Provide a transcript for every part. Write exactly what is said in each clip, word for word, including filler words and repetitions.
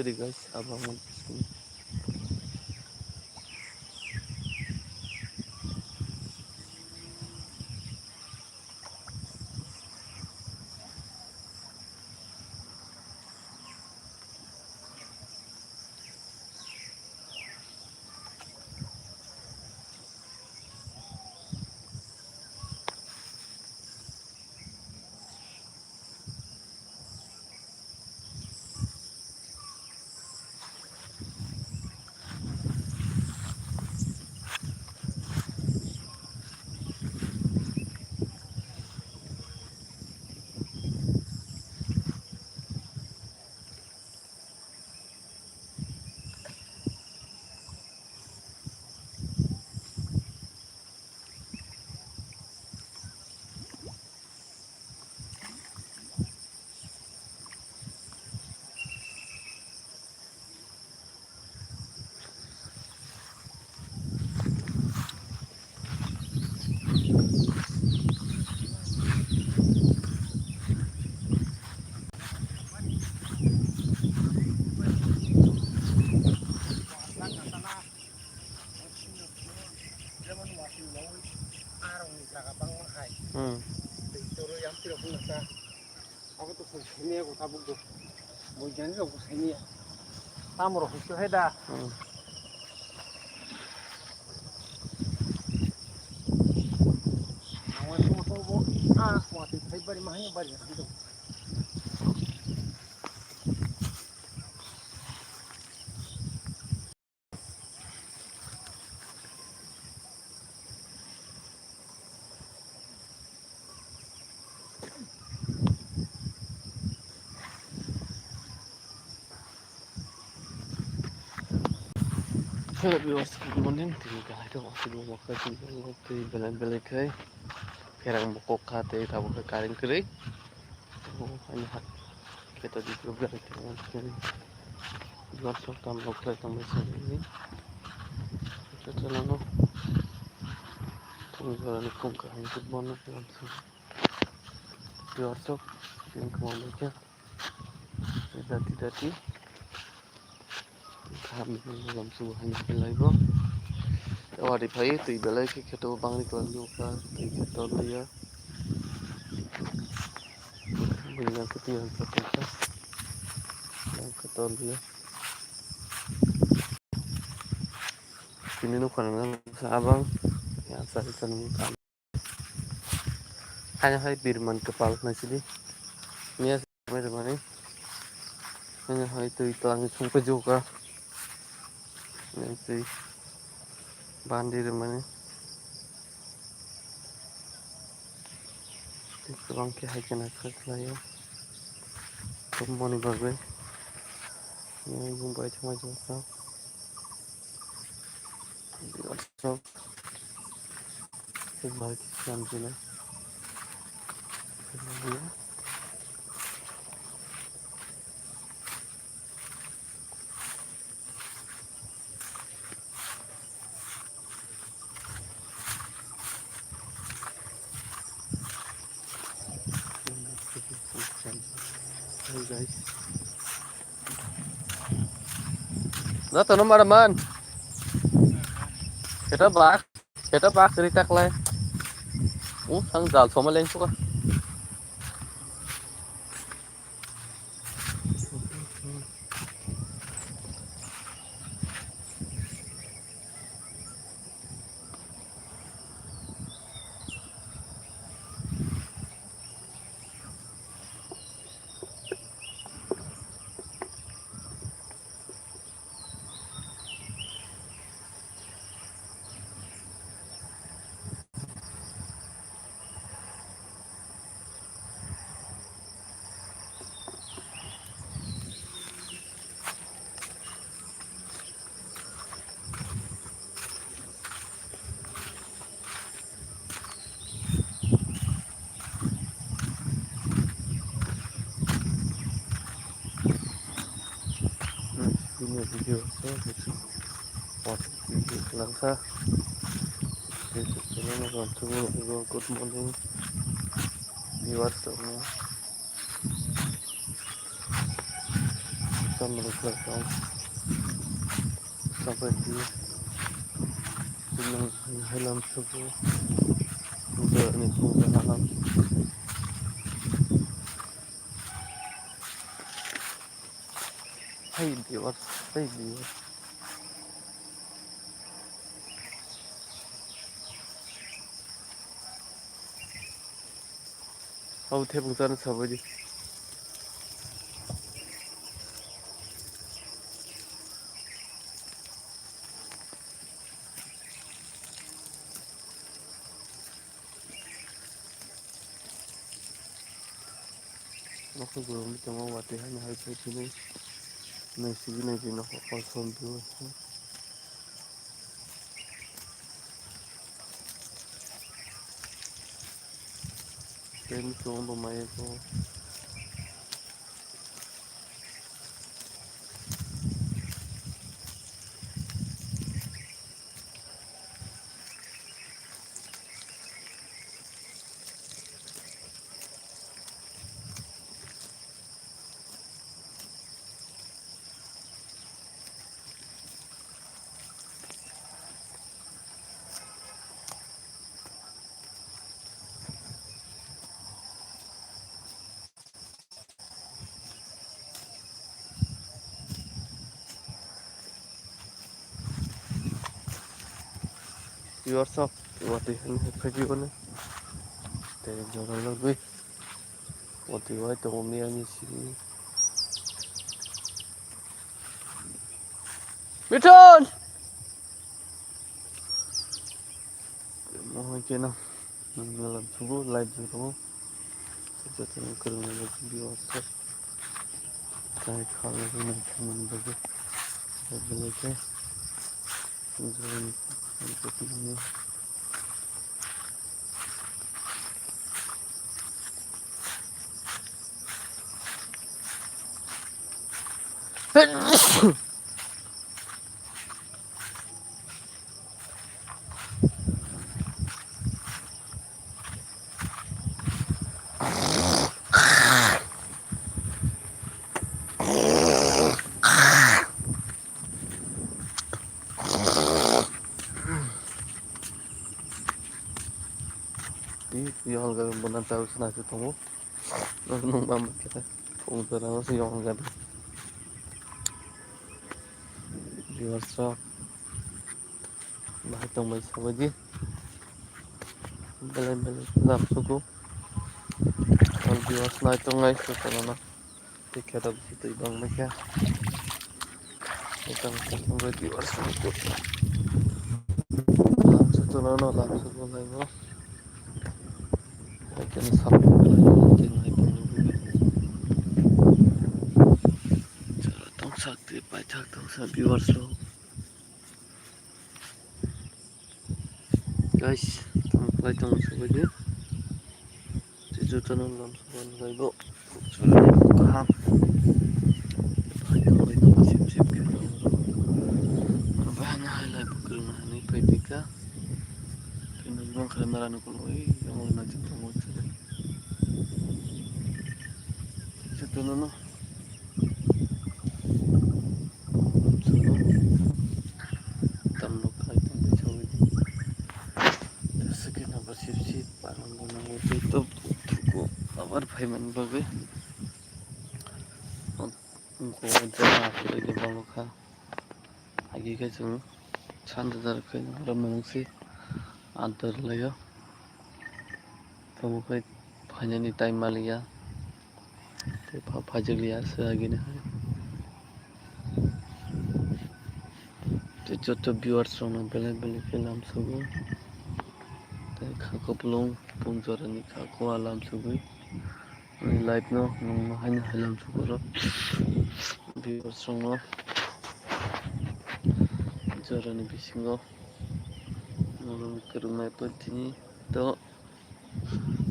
Jadi guys, abang. Hmm. Abo to kung sini ya kota buk do. Boigan rok sini ya. Tam rok hisu hai da. Hmm. Awan to to bo a kwati thai bari mahai bari hai do. Hello viewers, good morning. Tini kahai rok aswk bo khe twi belai belai khe pherang bo kok kha tei tabuk khe kareng kwrwi. Ani ha kheto di program khe. Duar sok tam rok khlai tong bai sini. Khe chwla no thung jora ni khum kaham khe bono. Duar sok yang khe. Dati dati. Kaham ni lamsu hai belai bo. Tawari phai twi belai khe kheto bangni kwlangdi ukha twi kheto liya. Bini yang khe twi yang khe twi khe. Yang kheto liya. Tini nukha nang sa abang. Yang sa sa nang. Haino hai birman kwpal naisidi. Miya se mai rwmani. Haino hai twi twlangwi songpai jokha. Haino twi bandi rwmani. Tei kwbang khe hai kheno kha khlaio. Tongmani bagwi. Haino bumbai thangma jokha. Hey guys. Joto no mara man. Keta bak, keta bak rita klai. Uh, sang jal soma leng suka. Bini video se, video langsa. Good morning, viewers. Tamrok khlai tong. Sabai di. Chwng hai lam sugo. Puja ni puja halam. Hai di wat, hai di wat. Hau thepung chana sabai di. Nokho gurung tongo watwi hai hai phai philwi nai sigi nai di nokho kol som philwi. Tei muchung bo maya tongo. Viewers rok watwi hwnwi hai phaiphiboni tei jora logwi watwi wai tongo miyani simi. Mithun! Mohai keno nangmela thugo live jora o. Jotono kwrwngni bagwi viewers rok. Tei khalai rwna thangmani bagwi. Belai khe. Twi, twi holga bono chao swnai se tongo. Nokno bam khe phung jora o se yong jabi. Viewers rok bahai tongbai sabaidi. Belai belai lam sugo. Viewers nai tongnai se kono no. Tei khe tabuk twi bangma khe. Tei tamo tamo bai viewers rok. Lam sugo no, lam sugo nai bo. Hai khe no sap khe nai tong. Tongsak twi paithak tongsa viewers rok. Guys, tamo khlai tong sabaidi. Tei jotono lam sabani bai bo. Kaham. Hai tong bai tong sip sip khe. Bahai no hai lai bukrung no hani phai pika. Tei nang bang khe nara no koloi, yang na jin tong. Jotono no. Tamno khai tong bai sawi. Tei swkhe no bo sip sip parang bo nango tei to thugo abar phaimani bagwi. Wngkho jaga aswk khe bangkha. Agi khe chwng sanja jar khe oro mungsi adar laio. Tamo khe phainani time maliya. Tei pha phaijakliya se agini hai. Tei joto viewers rokno belai belai khe lam sugo. Tei kha kupulung pung jorani kha kua lam sugwi. Ani live no nwng haino hai lam sugo oro. Viewers rokno jorani bisingo nwng kwrwngmai pantini to.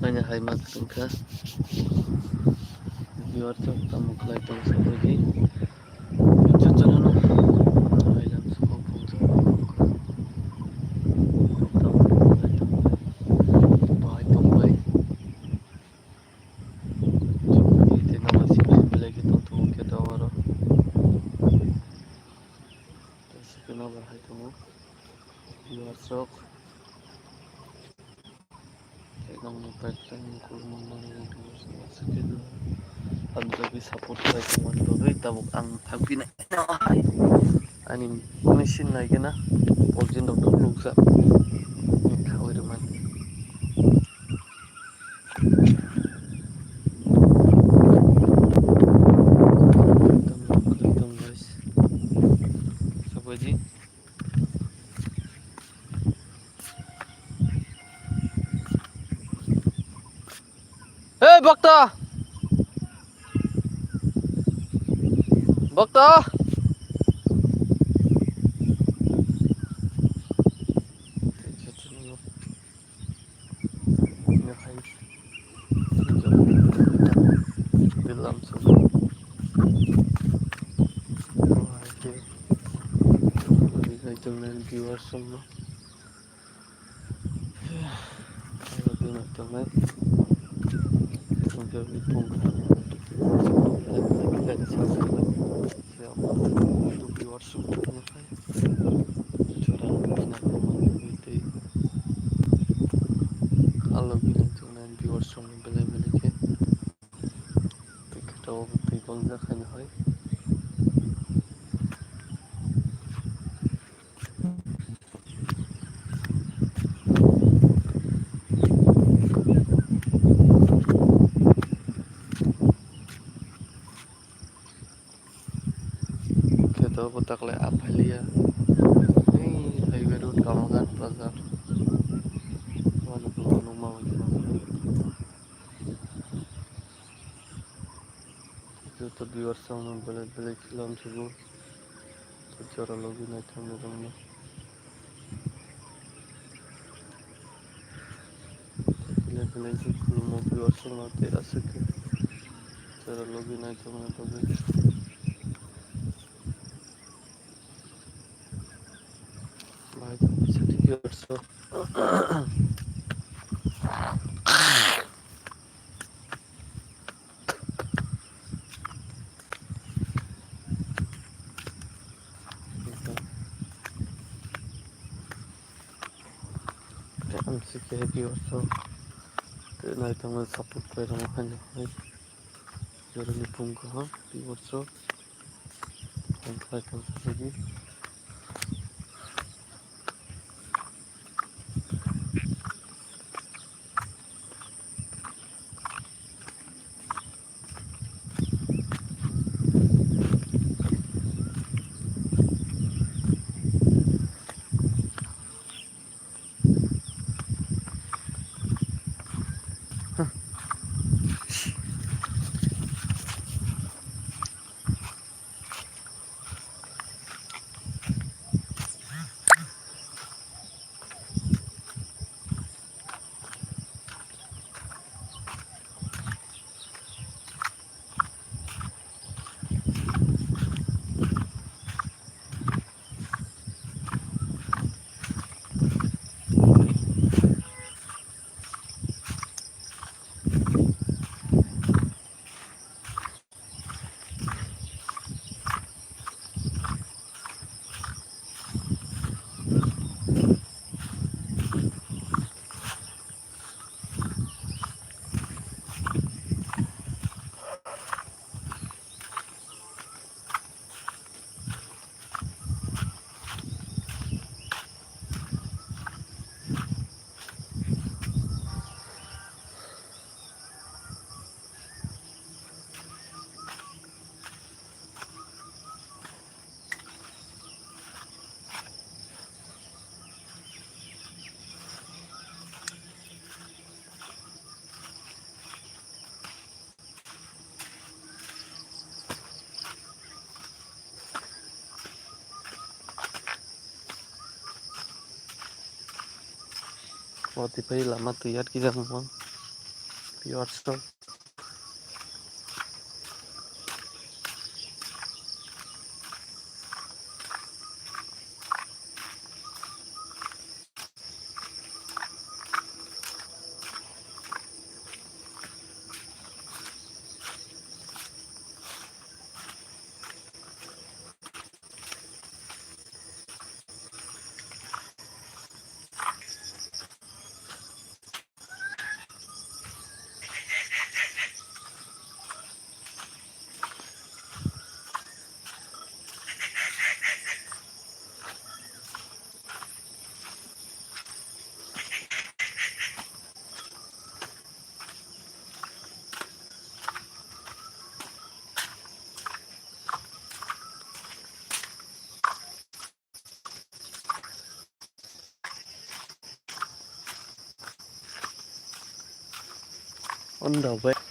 Ani hai ma kwrwngkha. Viewer rok tamo khlai tong sabaidi. Jotono no hai lam sugo phungjak. Tamo khlai tong. Bahai tong bai. Tei nama simi belai khe tongthogo khe ta oro. Ang no paikhlai ni kulmung mani video song aswk khe do. Ang jagwi support khlai tongmani bagwi tabuk ang thangpinai no hai. Ani machine nai gana. Pokjin rok dok lukjak. Khawi rwmani. Welcome, welcome guys. Sabaji. Hey, bokto! Bokto! Bilam sung. Hai ke. Hai ke. Viewers sung. Tongnai. Tongkhe bini phone kha. Viewers sung tongkhe. Chwra bini phone tei. Alo bini tongnai viewers sung belai belai khe. Tei khe tabuk twi bongjak haino hai. Khe to bo taklai a phailiya. Ei highway road Kamalghat bazar. Wano bo nukma bai khe. Joto viewers rok no belai belai film sugo. Jora logi naithok ni rok no. Belai belai khe khulumo viewers rok no tei aswk khe jora logi naithok ni bagwi. Bahai khe viewers rok. Ang si khe viewers rok tei naithok support khlai rwma khainai hai. Jorani phung kaham viewers rok. Ang khlai tong sadi. Watwi phai lama twi yat kijak mo. Viewers rok. Ondo bai.